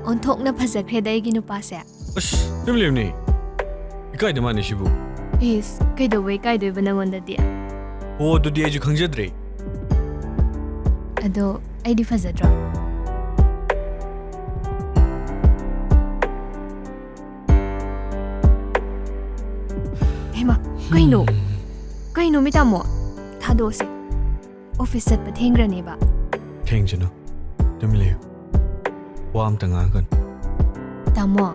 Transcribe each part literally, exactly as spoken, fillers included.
ꯑꯣꯟꯊꯣꯛꯅ ꯐꯖꯈ꯭ꯔꯦꯗ ꯑꯩꯒꯤ ꯅꯨꯄꯥꯁꯦ꯫ ꯑꯁ, ꯇꯨꯃꯤꯟ ꯂꯩꯌꯨꯅꯦ꯫ ꯏꯀꯥꯏꯗ ꯃꯥꯟꯅꯦ ꯁꯤꯕꯨ꯫ ꯏꯁ, ꯀꯩꯗꯧꯕ ꯏꯀꯥꯏꯗꯣꯏꯕ ꯅꯪꯉꯣꯟꯗꯗꯤ? ꯑꯣ, ꯑꯗꯨꯗꯤ ꯑꯩꯁꯨ ꯈꯪꯖꯗ꯭ꯔꯦ꯫ ꯑꯗꯣ ꯑꯩꯗꯤ ꯐꯖꯗ꯭ꯔꯣ? ꯍꯩꯃꯥ, ꯀꯩꯅꯣ? ꯀꯩꯅꯣ ꯃꯤ ꯇꯥꯃꯣ? ꯊꯥꯗꯣꯛꯑꯁꯦ꯫ ꯑꯣꯐꯤꯁ ꯆꯠꯄ ꯊꯦꯡꯈ꯭ꯔꯅꯦꯕ꯫ ꯊꯦꯡꯖꯅꯨ꯫ ꯇꯨꯃꯤꯟ ꯂꯩꯌꯨ꯫ ꯋꯥ ꯑꯝꯇ ꯉꯥꯡꯒꯅꯨ꯫ ꯇꯥꯃꯣ꯫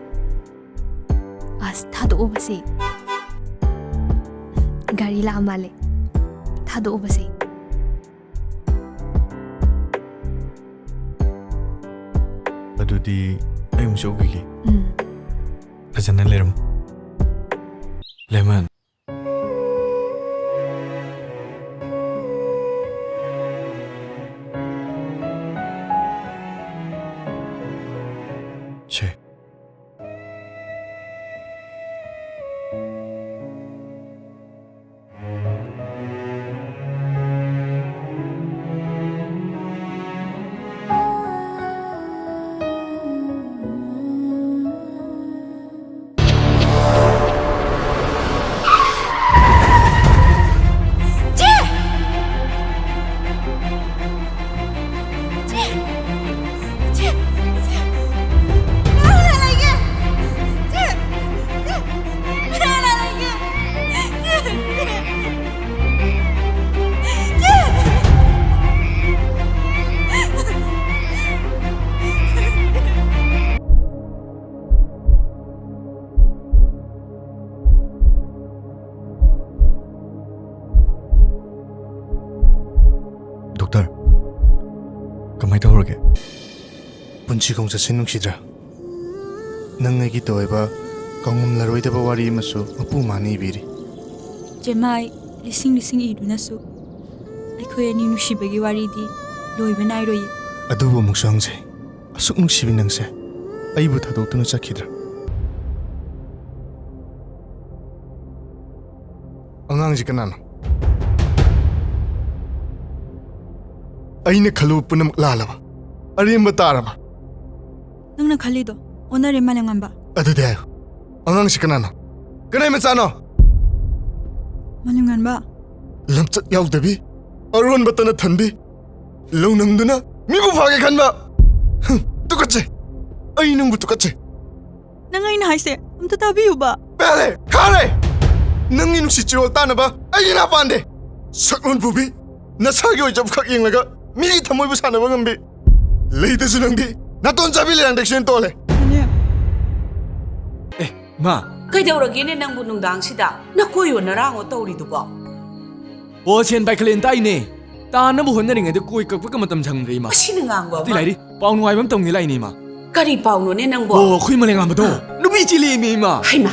ꯑꯁ, ꯊꯥꯗꯣꯛꯎꯕꯁꯦ꯫ ꯒꯥꯔꯤ ꯂꯥꯛꯑ ꯃꯥꯜꯂꯦ꯫ ꯊꯥꯗꯣꯛꯎꯕꯁꯦ꯫ ꯑꯗꯨꯗꯤ ꯑꯩ ꯑꯃꯨꯛ ꯆꯠꯂꯨꯈꯤꯒꯦ꯫ ꯎꯝ꯫ ꯐꯖꯅ ꯂꯩꯔꯝꯃꯨ꯫ ꯂꯦꯃꯟ꯫ ꯁꯦ꯫ ꯗꯣꯛꯇꯔ, ꯀꯃꯥꯏ ꯇꯧꯔꯒꯦ? ꯄꯨꯟꯁꯤ ꯈꯣꯡꯆꯠꯁꯦ ꯅꯨꯡꯁꯤꯗ꯭ꯔꯥ? ꯅꯪ ꯑꯩꯒꯤ ꯇꯧꯑꯣꯏꯕ ꯀꯥꯎꯉꯝꯂꯔꯣꯏꯗꯕ ꯋꯥꯔꯤ ꯑꯃꯁꯨ ꯃꯄꯨ ꯃꯥꯅ ꯏꯕꯤꯔꯤ꯫ ꯆꯦꯃꯥꯏ ꯂꯤꯁꯤꯡ ꯂꯤꯁꯤꯡ ꯏꯗꯨꯅꯁꯨ ꯑꯩꯈꯣꯏ ꯑꯅꯤ ꯅꯨꯡꯁꯤꯕꯒꯤ ꯋꯥꯔꯤꯗꯤ ꯂꯣꯏꯕ ꯅꯥꯏꯔꯣꯏꯌꯦ꯫ ꯑꯗꯨꯕꯨ ꯑꯃꯨꯛꯁꯨ ꯍꯪꯖꯩ, ꯑꯁꯨꯛ ꯅꯨꯡꯁꯤꯕꯤ ꯅꯪꯁꯦ ꯑꯩꯕꯨ ꯊꯥꯗꯣꯛꯇꯨꯅ ꯆꯠꯈꯤꯗ꯭ꯔꯥ? ꯑꯉꯥꯡꯁꯤ ꯀꯅꯥꯅꯣ? ꯑꯩꯅ ꯈꯜꯂꯨꯕ ꯄꯨꯝꯅꯃꯛ ꯂꯥꯜꯂꯕ? ꯑꯔꯦꯝꯕ ꯇꯥꯔꯕ? ꯅꯪꯅ ꯈꯜꯂꯤꯗꯣ ꯑꯣꯟꯅꯔꯦ, ꯃꯥꯂꯦꯝꯉꯥꯟꯕ꯫ ꯑꯗꯨꯗꯤ ꯍꯥꯏꯌꯨ, ꯑꯉꯥꯡꯁꯤ ꯀꯅꯥꯅꯣ? ꯀꯅꯥꯏ ꯃꯆꯥꯅꯣ? ꯃꯥꯂꯦꯝꯉꯥꯟꯕ꯫ ꯂꯝꯆꯠ ꯌꯥꯎꯗꯕꯤ, ꯑꯔꯣꯟꯕꯇꯅ ꯊꯟꯕꯤ, ꯂꯧꯅꯝꯗꯨꯅ ꯃꯤꯕꯨ ꯐꯥꯒꯦ ꯈꯟꯕ꯫ ꯍꯨꯝ, ꯇꯨꯀꯠꯆꯩ꯫ ꯑꯩ ꯅꯪꯕꯨ ꯇꯨꯀꯠꯆꯩ꯫ ꯅꯪ ꯑꯩꯅ ꯍꯥꯏꯁꯦ ꯑꯝꯇ ꯇꯥꯕꯤꯌꯨꯕ꯫ ꯄꯦꯜꯂꯦ! ꯈꯥꯔꯦ! ꯅꯪꯒꯤ ꯅꯨꯡꯁꯤ ꯆꯤꯔꯣꯜ ꯇꯥꯅꯕ ꯑꯩꯒꯤ ꯅꯥ ꯄꯥꯟꯗꯦ꯫ ꯁꯛꯂꯣꯟ ꯄꯨꯕꯤ, ꯅꯁꯥꯒꯤ ꯑꯣꯏꯖꯕ ꯈꯛ ꯌꯦꯡꯂꯒ ꯃꯤꯒꯤ ꯊꯃꯣꯏꯕꯨ ꯁꯥꯟꯅꯕ ꯉꯝꯕꯤ꯫ ꯂꯩꯗꯁꯨ ꯅꯪꯗꯤ ꯅꯥꯇꯣꯟ ꯆꯥꯕꯤ ꯂꯩꯔꯥꯡꯗꯦꯛꯁꯤꯅ ꯇꯣꯜꯂꯦ꯫ ꯃꯥꯂꯦꯝ꯫ ꯑꯦ, ꯃꯥ꯫ ꯀꯩꯗꯧꯔꯒꯦꯅꯦ ꯅꯪꯕꯨ ꯅꯨꯡꯗꯥꯡꯁꯤꯗ? ꯅꯀꯣꯏꯌꯣ ꯅꯔꯥꯡꯉꯣ ꯇꯧꯔꯤꯗꯨꯕꯣ? ꯑꯣ, ꯁꯦꯟ ꯄꯥꯏꯈꯠꯂꯦꯅ ꯇꯥꯏꯅꯦ꯫ ꯇꯥꯅꯕ ꯍꯣꯠꯅꯔꯤꯉꯩꯗ ꯀꯣꯏ ꯀꯛꯄꯒ ꯃꯇꯝ ꯁꯪꯗ꯭ꯔꯦ, ꯏꯃꯥ꯫ ꯃꯁꯤꯅ ꯉꯥꯡꯕ ꯑꯇꯩ ꯑꯃ꯫ ꯂꯥꯏꯔꯤ, ꯄꯥꯎ ꯅꯨꯡꯉꯥꯏꯕ ꯑꯃ ꯇꯝꯒꯦ ꯂꯥꯛꯏꯅꯦ, ꯏꯃꯥ꯫ ꯀꯔꯤ ꯄꯥꯎꯅꯣꯅꯦ ꯅꯪꯕꯣ? ꯑꯣ, ꯑꯩꯈꯣꯏ ꯃꯥꯂꯦꯝꯉꯥꯟꯕꯗꯣ ꯅꯨꯄꯤ ꯆꯦꯜꯂꯦꯃꯤ, ꯏꯃꯥ꯫ ꯍꯩꯃꯥ,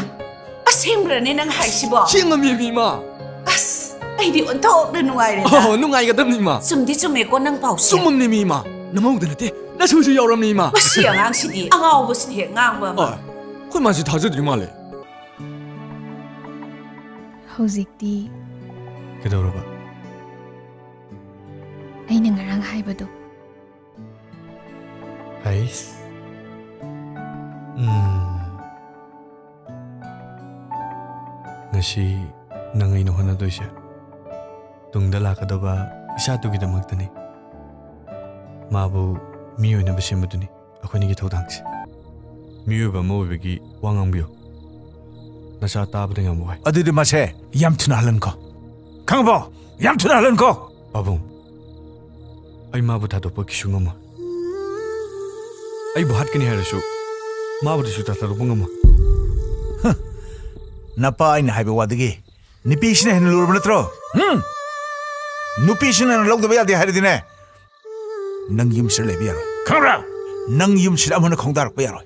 ꯑꯁꯦꯡꯕ꯭ꯔꯅꯦ ꯅꯪ ꯍꯥꯏꯁꯤꯕꯣ? ꯁꯦꯡꯉꯝꯃꯦꯃꯤ, ꯏꯃꯥ꯫ ꯑꯁ, ꯑꯩꯗꯤ ꯑꯣꯟꯊꯣꯛꯅ ꯅꯨꯡꯉꯥꯏꯔꯦꯗ꯫ ꯑꯣ, ꯅꯨꯡꯉꯥꯏꯒꯗꯕꯅꯤ, ꯏꯃꯥ꯫ ꯆꯨꯝꯗꯤ ꯆꯨꯝꯃꯦꯀꯣ ꯅꯪ ꯄꯥꯎꯁꯦ? ꯆꯨꯝꯃꯝꯅꯦꯃꯤ, ꯏꯃꯥ꯫ ꯅꯃꯧꯗ ꯅꯠꯇꯦ, ꯅꯁꯨꯁꯨ ꯌꯥꯎꯔꯝꯅꯤ, ꯏꯃꯥ꯫ ꯃꯁꯤ ꯑꯉꯥꯡꯁꯤꯗꯤ ꯑꯉꯥꯎꯕꯁꯤꯅ ꯍꯦꯛ ꯉꯥꯡꯕ ꯑꯃ꯫ ꯑꯣ, ꯑꯩꯈꯣꯏ ꯃꯥꯁꯤ ꯊꯥꯖꯗ꯭ꯔꯤ ꯃꯥꯜꯂꯦ꯫ ꯍꯧꯖꯤꯛꯇꯤ ꯀꯩꯗꯧꯔꯕ? ꯑꯩꯅ ꯉꯔꯥꯡ ꯍꯥꯏꯕꯗꯣ꯫ ꯍꯩꯁ꯫ ꯎꯝ꯫ ꯉꯁꯤ ꯅꯪ ꯑꯩꯅ ꯍꯣꯠꯅꯗꯣꯏꯁꯦ ꯇꯨꯡꯗ ꯂꯥꯛꯀꯗꯕ ꯏꯆꯥꯗꯨꯒꯤꯗꯃꯛꯇꯅꯤ꯫ ꯃꯥꯕꯨ ꯃꯤ ꯑꯣꯏꯅꯕ ꯁꯦꯝꯕꯗꯨꯅꯤ ꯑꯩꯈꯣꯏꯅꯤꯒꯤ ꯊꯧꯗꯥꯡꯁꯦ꯫ ꯃꯤꯑꯣꯏꯕ ꯑꯃ ꯑꯣꯏꯕꯒꯤ ꯋꯥ ꯉꯥꯡꯕꯤꯌꯨ꯫ ꯅꯆꯥ ꯇꯥꯕꯗ ꯌꯥꯝ ꯋꯥꯏ꯫ ꯑꯗꯨꯗꯤ ꯃꯁꯦ ꯌꯥꯝ ꯊꯨꯅ ꯍꯜꯍꯟꯈꯣ꯫ ꯈꯪꯉꯕꯣ? ꯌꯥꯝ ꯊꯨꯅ ꯍꯜꯍꯟꯈꯣ꯫ ꯄꯥꯕꯨꯡ, ꯑꯩ ꯃꯥꯕꯨ ꯊꯥꯗꯣꯛꯄ ꯀꯩꯁꯨ ꯉꯝꯃꯣꯏ꯫ ꯑꯩꯕꯨ ꯍꯥꯠꯀꯅꯤ ꯍꯥꯏꯔꯁꯨ ꯃꯥꯕꯨꯗꯤ ꯁꯨꯛꯊꯥ ꯊꯥꯗꯣꯛꯄ ꯉꯝꯃꯣꯏ꯫ ꯍ, ꯅꯄꯥ ꯑꯩꯅ ꯍꯥꯏꯕ ꯋꯥꯗꯒꯤ ꯅꯨꯄꯤꯁꯤꯅ ꯍꯦꯟꯅ ꯂꯨꯔꯕ ꯅꯠꯇ꯭ꯔꯣ? ꯍꯨꯝ? ꯅꯨꯄꯤꯁꯤꯅ ꯍꯦꯟꯅ ꯂꯧꯗꯕ ꯌꯥꯗꯦ ꯍꯥꯏꯔꯗꯤꯅꯦ, ꯅꯪ ꯌꯨꯝꯁꯤꯗ ꯂꯩꯕ ꯌꯥꯔꯣꯏ꯫ ꯈꯪꯕ꯭ꯔꯥ? ꯅꯪ ꯌꯨꯝꯁꯤꯗ ꯑꯃꯨꯛ ꯍꯟꯅ ꯈꯣꯡꯗꯥꯔꯛꯄ ꯌꯥꯔꯣꯏ꯫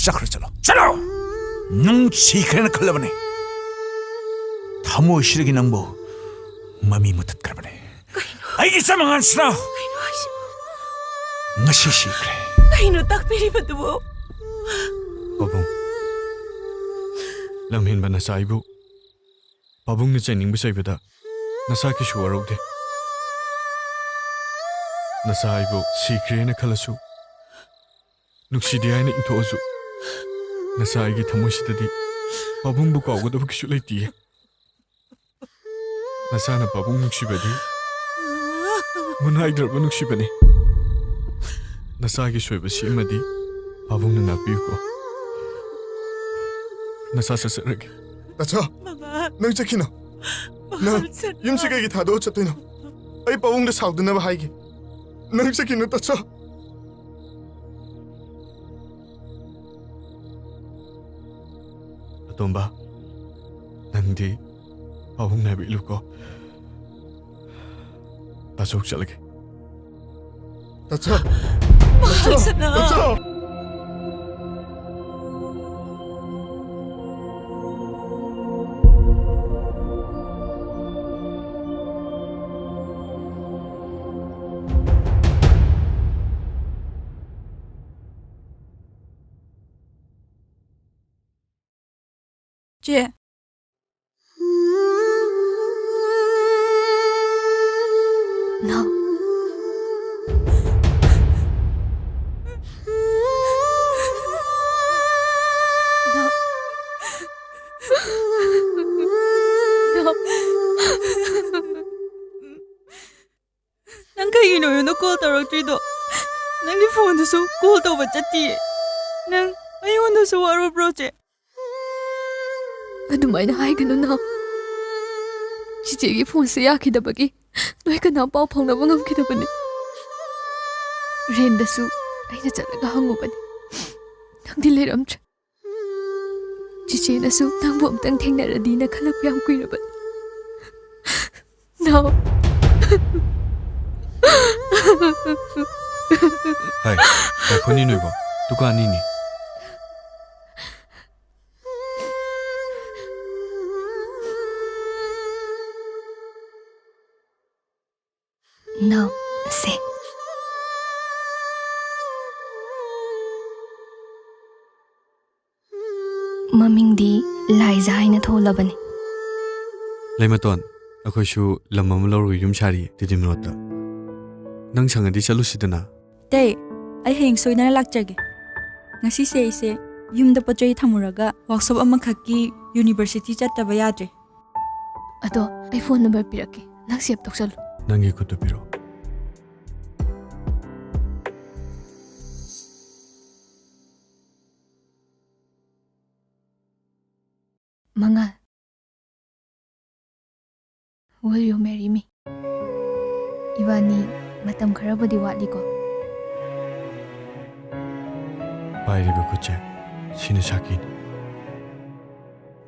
ꯆꯠꯈ꯭ꯔꯣ, ꯆꯠꯂꯣ꯫ ꯆꯠꯂꯣ! ꯅꯪ ꯁꯤꯈ꯭ꯔꯦꯅ ꯈꯜꯂꯕꯅꯦ꯫ ꯊꯃꯣꯏꯁꯤꯗꯒꯤ ꯅꯪꯕꯨ ꯃꯃꯤ ꯃꯨꯊꯠꯈ꯭ꯔꯕꯅꯦ꯫ ꯑꯩꯒꯤ ꯏꯆꯥ ꯃꯉꯥꯟꯁꯤꯅ ꯀꯩꯅꯣ ꯍꯥꯏꯁꯤꯕꯣ? ꯉꯁꯤ ꯁꯤꯈ꯭ꯔꯦ꯫ ꯀꯩꯅꯣ ꯇꯥꯛꯄꯤꯔꯤꯕꯗꯨꯕꯣ? ꯄꯥꯕꯨꯡ, ꯂꯝꯍꯦꯟꯕ ꯅꯆꯥ ꯑꯩꯕꯨ ꯄꯥꯕꯨꯡꯅ ꯆꯩꯅꯤꯡꯕ ꯆꯩꯕꯗ ꯅꯁꯥ ꯀꯩꯁꯨ ꯋꯥꯔꯧꯗꯦ꯫ ꯅꯆꯥ ꯑꯩꯕꯨ ꯁꯤꯈ꯭ꯔꯦꯅ ꯈꯜꯂꯁꯨ ꯅꯨꯡꯁꯤꯗꯦ ꯍꯥꯏꯅ ꯏꯟꯊꯣꯛꯑꯁꯨ, ꯅꯆꯥ ꯑꯩꯒꯤ ꯊꯃꯣꯏꯁꯤꯗꯗꯤ ꯄꯥꯕꯨꯡꯕꯨ ꯀꯥꯎꯒꯗꯕ ꯀꯩꯁꯨ ꯂꯩꯇꯤꯌꯦ꯫ ꯅꯆꯥꯅ ꯄꯥꯕꯨꯡ ꯅꯨꯡꯁꯤꯕꯗꯤ ꯃꯨꯟꯍꯥꯏꯗ꯭ꯔꯕ ꯅꯨꯡꯁꯤꯕꯅꯤ꯫ ꯅꯆꯥꯒꯤ ꯁꯣꯏꯕ ꯁꯤꯃꯗꯤ ꯄꯥꯕꯨꯡꯅ ꯉꯥꯛꯄꯤꯌꯨꯀꯣ꯫ ꯅꯆꯥ ꯆꯠꯆꯔꯒꯦ꯫ ꯇꯥꯆꯧ, ꯃꯃꯥ꯫ ꯅꯪ ꯆꯠꯈꯤꯅꯣ꯫ ꯅꯪ ꯃꯃꯥ, ꯆꯠꯂꯣ꯫ ꯌꯨꯝꯁꯤ ꯀꯩꯒꯤ ꯊꯥꯗꯣꯛꯑ ꯆꯠꯇꯣꯏꯅꯣ? ꯑꯩ ꯄꯥꯕꯨꯡꯗ ꯁꯥꯎꯗꯅꯕ ꯍꯥꯏꯒꯦ꯫ ꯅꯪ ꯆꯠꯈꯤꯅꯨ, ꯇꯥꯆꯧ꯫ ꯑꯇꯣꯝꯕ, ꯅꯪꯗꯤ ꯄꯥꯕꯨꯡ ꯉꯥꯏꯕ ꯏꯜꯂꯨꯀꯣ꯫ ꯇꯥꯆꯧ ꯆꯠꯂꯒꯦ꯫ ꯇꯥꯆꯧ! ꯇꯥꯆꯧ! ꯃꯍꯥꯖꯅ! ꯇꯥꯆꯧ! ꯆꯦ꯫ ꯅꯥꯎ꯫ ꯅꯥꯎ꯫ ꯅꯥꯎ꯫ ꯅꯪ ꯀꯩꯒꯤꯅꯣ ꯑꯩꯉꯣꯟꯗ ꯀꯣꯜ ꯇꯧꯔꯛꯇ꯭ꯔꯤꯗꯣ? ꯅꯪꯒꯤ ꯐꯣꯟꯗꯨꯁꯨ ꯀꯣꯜ ꯇꯧꯕ ꯆꯠꯇꯤꯌꯦ꯫ ꯅꯪ ꯑꯩꯉꯣꯟꯗꯁꯨ ꯋꯥꯔꯧꯕ꯭ꯔꯣ, ꯆꯦ? ꯑꯗꯨꯃꯥꯏꯅ ꯍꯥꯏꯒꯅꯨ, ꯅꯥꯎ꯫ ꯆꯤꯆꯦꯒꯤ ꯐꯣꯟꯁꯦ ꯌꯥꯈꯤꯗꯕꯒꯤ ꯅꯣꯏ ꯀꯅꯥꯝ ꯄꯥꯎ ꯐꯥꯎꯅꯕ ꯉꯝꯈꯤꯗꯕꯅꯤ꯫ ꯔꯦꯟꯗꯁꯨ ꯑꯩꯅ ꯆꯠꯂꯒ ꯍꯪꯉꯨꯕꯅꯤ, ꯅꯪꯗꯤ ꯂꯩꯔꯝꯗ꯭ꯔꯦ꯫ ꯆꯤꯆꯦꯅꯁꯨ ꯅꯪꯕꯨ ꯑꯝꯇꯪ ꯊꯦꯡꯅꯔꯗꯤꯅ ꯈꯜꯂꯛꯄ ꯌꯥꯝ ꯀꯨꯏꯔꯕꯅꯤ꯫ ꯅꯥꯎ꯫ ꯍꯥꯏ, ꯉꯥꯏꯈꯣꯅꯦ ꯅꯣꯏꯕꯣ, ꯗꯨꯀꯥꯟꯅꯤꯅꯦ꯫ ꯅꯥꯎ, ꯁꯦ꯫ ꯃꯃꯤꯡꯗꯤ ꯂꯥꯏꯖꯥ ꯍꯥꯏꯅ ꯊꯣꯜꯂꯕꯅꯤ꯫ ꯂꯩꯃꯇꯣꯟ, ꯑꯩꯈꯣꯏꯁꯨ ꯂꯝ ꯑꯃ ꯂꯧꯔꯒ ꯌꯨꯝ ꯁꯥꯔꯤꯌꯦ, ꯇꯤꯗꯤꯝ ꯔꯣꯗꯇ꯫ ꯅꯪ ꯁꯪꯉꯗꯤ ꯆꯠꯂꯨꯁꯤꯗꯅ꯫ ꯇꯦ, ꯑꯩ ꯍꯌꯦꯡ ꯁꯣꯏꯗꯅ ꯂꯥꯛꯆꯒꯦ꯫ ꯉꯁꯤꯁꯦ ꯑꯩꯁꯦ ꯌꯨꯝꯗ ꯄꯣꯠ ꯆꯩ ꯊꯝꯃꯨꯔꯒ ꯋꯥꯛꯁꯣꯞ ꯑꯃꯈꯛꯀꯤ ꯌꯨꯅꯤꯚꯔꯁꯤꯇꯤ ꯆꯠꯇꯕ ꯌꯥꯗ꯭ꯔꯦ꯫ ꯑꯗꯣ ꯑꯩ ꯐꯣꯟ ꯅꯝꯕꯔ ꯄꯤꯔꯛꯀꯦ, ꯅꯪ ꯁꯦꯚ ꯇꯧꯁꯜꯂꯨ꯫ ꯅꯪꯒꯤ ꯈꯨꯠꯇꯨ ꯄꯤꯔꯛꯑꯣ꯫ ꯃꯉꯥ꯫ Will you marry me? ꯏꯕꯥꯅꯤ ꯃꯇꯝ ꯈꯔꯕꯨꯗꯤ ꯋꯥꯠꯂꯤꯀꯣ꯫ ꯄꯥꯏꯔꯤꯕ ꯈꯨꯠꯁꯦ, ꯁꯤꯅ ꯁꯥꯈꯤꯅꯤ꯫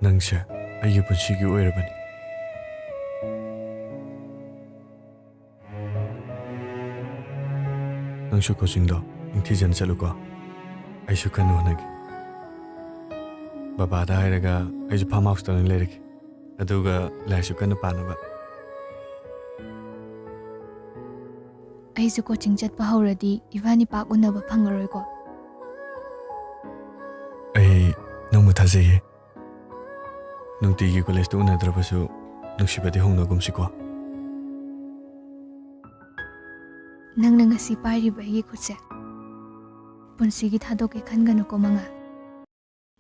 ꯅꯪꯁꯦ ꯑꯩꯒꯤ ꯄꯨꯟꯁꯤꯒꯤ ꯑꯣꯏꯔꯕꯅꯤ꯫ ꯅꯪꯁꯨ ꯀꯣꯆꯤꯡꯗꯣ ꯅꯤꯡꯊꯤꯖꯅ ꯆꯠꯂꯨꯀꯣ꯫ ꯑꯩꯁꯨ ꯀꯟꯅ ꯍꯣꯠꯅꯒꯦ꯫ ꯕꯕꯥꯗ ꯍꯥꯏꯔꯒ ꯑꯩꯁꯨ ꯐꯥꯔꯝ ꯍꯥꯎꯁꯇ ꯑꯣꯏꯅ ꯂꯩꯔꯒꯦ꯫ ꯑꯗꯨꯒ ꯂꯥꯏꯔꯤꯛꯁꯨ ꯀꯟꯅ ꯄꯥꯅꯕ꯫ ꯑꯩꯁꯨ ꯀꯣꯆꯤꯡ ꯆꯠꯄ ꯍꯧꯔꯗꯤ ꯏꯕꯥꯅꯤ ꯄꯥꯛ ꯎꯅꯕ ꯐꯪꯉꯔꯣꯏꯀꯣ꯫ ꯑꯩ ꯅꯪꯕꯨ ꯊꯥꯖꯩꯌꯦ꯫ ꯅꯨꯡꯇꯤꯒꯤ ꯀꯣꯂꯦꯖꯇ ꯎꯅꯗ꯭ꯔꯕꯁꯨ ꯅꯨꯡꯁꯤꯕꯗꯤ ꯍꯧꯅꯒꯨꯝꯁꯤꯀꯣ꯫ ꯅꯪꯅ ꯉꯁꯤ ꯄꯥꯏꯔꯤꯕ ꯑꯩꯒꯤ ꯈꯨꯠꯁꯦ ꯄꯨꯟꯁꯤꯒꯤ ꯊꯥꯗꯣꯛꯀꯦ ꯈꯟꯒꯅꯨꯀꯣ, ꯃꯉꯥ꯫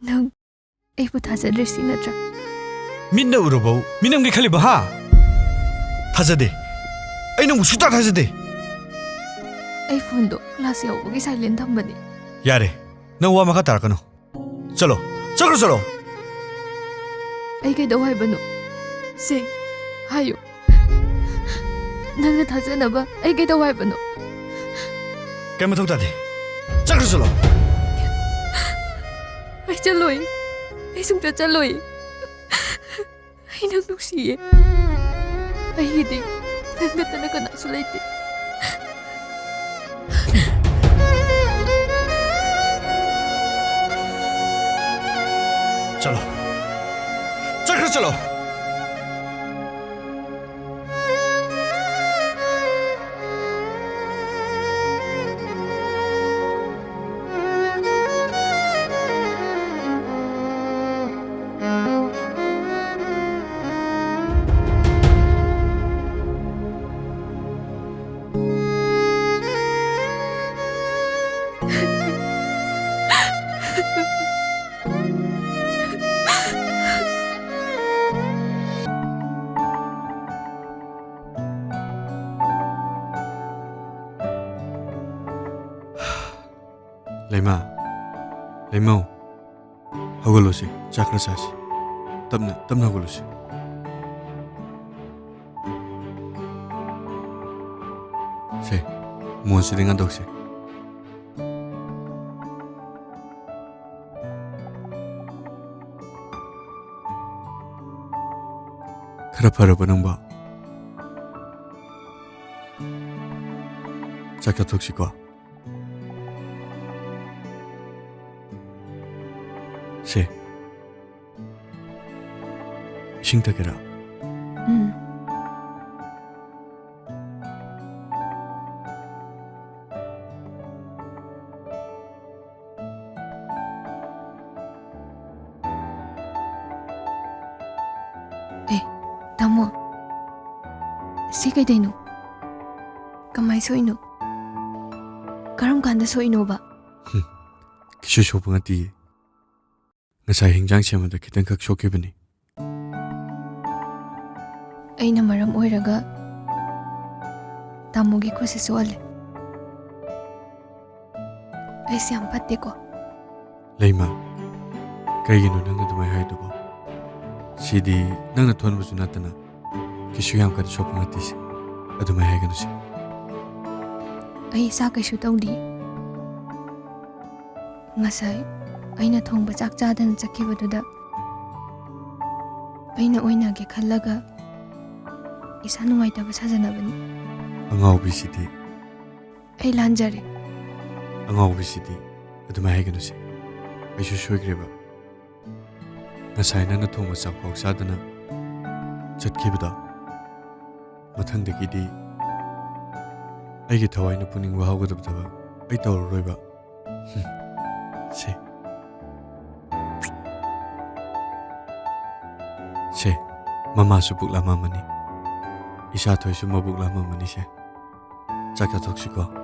ꯅꯪ ꯑꯩꯕꯨ ꯊꯥꯖꯗ꯭ꯔꯦ ꯁꯤ ꯅꯠꯇ꯭ꯔꯥ? ꯃꯤꯠꯅ ꯎꯔꯨꯕꯧ ꯃꯤꯅꯝꯒꯤ ꯈꯜꯂꯤꯕ, ꯍꯥ? ꯊꯥꯖꯗꯦ꯫ ꯑꯩ ꯅꯪꯕꯨ ꯁꯨꯛꯊꯥ ꯊꯥꯖꯗꯦ꯫ ꯑꯩ ꯐꯣꯟꯗꯣ ꯀ꯭ꯂꯥꯁ ꯌꯥꯎꯕꯒꯤ ꯁꯥꯏꯂꯦꯟ ꯊꯝꯕꯅꯦ꯫ ꯌꯥꯔꯦ, ꯅꯪ ꯋꯥ ꯃꯈꯥ ꯇꯥꯔꯛꯀꯅꯨ꯫ ꯆꯠꯂꯣ, ꯆꯠꯈ꯭ꯔꯣ, ꯆꯠꯂꯣ꯫ ꯑꯩ ꯀꯩꯗꯧ ꯍꯥꯏꯕꯅꯣ? ꯁꯦ, ꯍꯥꯏꯌꯨ꯫ ꯅꯪꯅ ꯊꯥꯖꯅꯕ ꯑꯩ ꯀꯩꯗꯧ ꯍꯥꯏꯕꯅꯣ? ꯀꯩ ꯃꯊꯧ ꯇꯥꯗꯦ꯫ ꯆꯠꯈ꯭ꯔꯣ, ꯆꯠꯂꯣ꯫ ꯑꯩ ꯆꯠꯂꯣꯏ꯫ ꯑꯩ ꯁꯨꯡꯆꯠ ꯆꯠꯂꯣꯏ꯫ ꯑꯩ ꯅꯪ ꯅꯨꯡꯁꯤꯌꯦ꯫ ꯑꯩꯒꯤꯗꯤ ꯅꯪ ꯅꯠꯇꯅ ꯀꯅꯥꯁꯨ ꯂꯩꯇꯦ꯫ ꯆꯠꯂꯣ꯫ ꯆꯠꯈ꯭ꯔꯣ, ꯆꯠꯂꯣ꯫ ꯂꯩꯃ, ꯂꯩꯃꯧ, ꯍꯧꯒꯠꯂꯨꯁꯤ, ꯆꯥꯛ ꯈꯔ ꯆꯥꯁꯤ꯫ ꯇꯞꯅ, ꯇꯞꯅ ꯍꯧꯒꯠꯂꯨꯁꯤ꯫ ꯁꯦ, ꯃꯣꯟꯁꯤꯗ ꯉꯥꯗꯧꯁꯦ꯫ ꯈꯔ ꯐꯔꯕ ꯅꯪꯕꯣ? ꯆꯥꯛ ꯆꯥꯊꯣꯛꯁꯤꯀꯣ꯫ ꯁꯦ, ꯏꯁꯤꯡ ꯊꯛꯀꯦꯔꯥ? ꯎꯝ꯫ ꯑꯦ, ꯇꯥꯃꯣ, ꯁꯤ ꯀꯩꯗꯩꯅꯣ? ꯀꯃꯥꯏ ꯁꯣꯛꯏꯅꯣ? ꯀꯔꯝ ꯀꯥꯟꯗ ꯁꯣꯛꯏꯅꯣꯕ? ꯍꯨꯝ, ꯀꯩꯁꯨ ꯁꯣꯛꯄ ꯅꯠꯇꯤꯌꯦ꯫ ꯉꯁꯥꯏ ꯍꯤꯟꯖꯥꯡ ꯁꯦꯝꯕꯗ ꯈꯤꯇꯪꯈꯛ ꯁꯣꯛꯈꯤꯕꯅꯤ꯫ ꯑꯩꯅ ꯃꯔꯝ ꯑꯣꯏꯔꯒ ꯇꯥꯃꯣꯒꯤ ꯈꯨꯠꯁꯦ ꯁꯣꯛꯍꯜꯂꯦ꯫ ꯑꯩꯁꯦ ꯌꯥꯝ ꯐꯠꯇꯦꯀꯣ꯫ ꯂꯩꯃ, ꯀꯩꯒꯤꯅꯣ ꯅꯪꯅ ꯑꯗꯨꯃꯥꯏꯅ ꯍꯥꯏꯗꯨꯕꯣ? ꯁꯤꯗꯤ ꯅꯪꯅ ꯊꯣꯟꯕꯁꯨ ꯅꯠꯇꯅ ꯀꯩꯁꯨ ꯌꯥꯝ ꯀꯟꯅ ꯁꯣꯛꯄ ꯅꯠꯇꯦꯁꯦ꯫ ꯑꯗꯨꯃꯥꯏꯅ ꯍꯥꯏꯒꯅꯨꯁꯦ꯫ ꯑꯩ ꯏꯁꯥ ꯀꯩꯁꯨ ꯇꯧꯗꯦ꯫ ꯉꯁꯥꯏ ꯑꯩꯅ ꯊꯣꯡꯕ ꯆꯥꯛ ꯆꯥꯗꯅ ꯆꯠꯈꯤꯕꯗꯨꯗ ꯑꯩꯅ ꯑꯣꯏꯅꯒꯦ ꯈꯜꯂꯒ ꯏꯁꯥ ꯅꯨꯡꯉꯥꯏꯇꯕ ꯁꯥꯖꯅꯕꯅꯤ꯫ ꯑꯉꯥꯎꯕꯤꯁꯤꯗꯤ꯫ ꯑꯩ ꯂꯥꯟꯖꯔꯦ꯫ ꯑꯉꯥꯎꯕꯤꯁꯤꯗꯤ꯫ ꯑꯗꯨꯃꯥꯏꯅ ꯍꯥꯏꯒꯅꯨꯁꯦ꯫ ꯑꯩꯁꯨ ꯁꯣꯏꯈ꯭ꯔꯦꯕ꯫ ꯉꯁꯥꯏ ꯅꯪꯅ ꯊꯣꯡꯕ ꯆꯥꯛꯐꯥꯎ ꯆꯥꯗꯅ ꯆꯠꯈꯤꯕꯗꯣ, ꯃꯊꯪꯗꯒꯤꯗꯤ ꯑꯩꯒꯤ ꯊꯋꯥꯏꯅ ꯄꯨꯛꯅꯤꯡ ꯋꯥꯍꯧꯒꯗꯕ ꯊꯕꯛ ꯑꯩ ꯇꯧꯔꯔꯣꯏꯕ꯫ ꯁꯦ꯫ ꯁꯦ, ꯃꯃꯥꯁꯨ ꯄꯨꯛ ꯂꯥꯝꯃꯝꯃꯅꯤ꯫ ꯏꯁꯥꯊꯣꯏꯁꯨ ꯃꯕꯨꯛ ꯂꯥꯝꯃꯝꯃꯅꯤ ꯁꯦ꯫ ꯆꯥꯛ ꯆꯥꯊꯣꯛꯁꯤꯀꯣ꯫